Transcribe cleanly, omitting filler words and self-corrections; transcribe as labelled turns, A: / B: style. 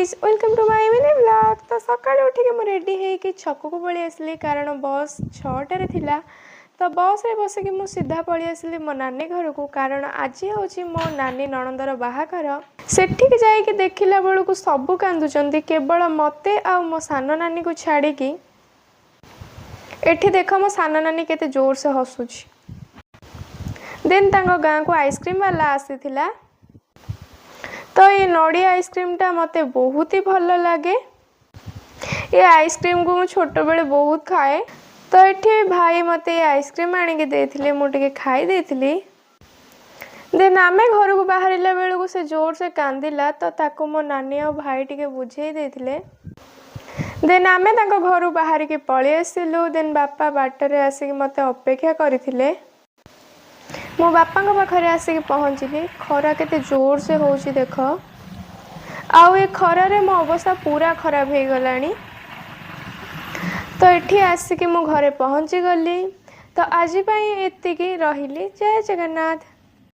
A: Guys, welcome to my mini vlog. ତ ସକାଳୁ ଉଠିକି ମୁଁ ରେଡ଼ି ହେଇକି ଛକକୁ ପଳେଇ ଆସିଲି, କାରଣ ବସ୍ 6ଟାରେ ଥିଲା। ତ ବସ୍ରେ ବସିକି ମୁଁ ସିଧା ପଳେଇ ଆସିଲି ମୋ ନାନୀ ଘରକୁ, କାରଣ ଆଜି ହେଉଛି ମୋ ନାନୀ ନଣନ୍ଦର ବାହାଘର। ସେଠିକି ଯାଇକି ଦେଖିଲା ବେଳକୁ ସବୁ କାନ୍ଦୁଛନ୍ତି, କେବଳ ମୋତେ ଆଉ ମୋ ସାନ ନାନୀକୁ ଛାଡ଼ିକି। ଏଠି ଦେଖ, ମୋ ସାନ ନାନୀ କେତେ ଜୋରସେ ହସୁଛି। ଦେନ୍ ତାଙ୍କ ଗାଁକୁ ଆଇସ୍କ୍ରିମ୍ ବାଲା ଆସିଥିଲା। ତ ଏ ନଡ଼ିଆ ଆଇସ୍କ୍ରିମ୍ଟା ମୋତେ ବହୁତ ହି ଭଲ ଲାଗେ। ଏ ଆଇସ୍କ୍ରିମ୍କୁ ମୁଁ ଛୋଟବେଳେ ବହୁତ ଖାଏ। ତ ଏଠି ଭାଇ ମୋତେ ଏ ଆଇସ୍କ୍ରିମ୍ ଆଣିକି ଦେଇଥିଲେ, ମୁଁ ଟିକେ ଖାଇ ଦେଇଥିଲି। ଦେନ୍ ଆମେ ଘରକୁ ବାହାରିଲା ବେଳକୁ ସେ ଜୋରସେ କାନ୍ଦିଲା। ତ ତାକୁ ମୋ ନାନୀ ଆଉ ଭାଇ ଟିକେ ବୁଝେଇ ଦେଇଥିଲେ। ଦେନ୍ ଆମେ ତାଙ୍କ ଘରୁ ବାହାରିକି ପଳେଇ ଆସିଲୁ। ଦେନ୍ ବାପା ବାଟରେ ଆସିକି ମୋତେ ଅପେକ୍ଷା କରିଥିଲେ। ମୁଁ ବାପାଙ୍କ ପାଖରେ ଆସିକି ପହଞ୍ଚିଲି। ଖରା କେତେ ଜୋରସେ ହେଉଛି ଦେଖ। ଆଉ ଏ ଖରାରେ ମୋ ଅବସ୍ଥା ପୁରା ଖରାପ ହେଇଗଲାଣି। ତ ଏଠି ଆସିକି ମୁଁ ଘରେ ପହଞ୍ଚିଗଲି। ତ ଆଜି ପାଇଁ ଏତିକି ରହିଲି। ଜୟ ଜଗନ୍ନାଥ।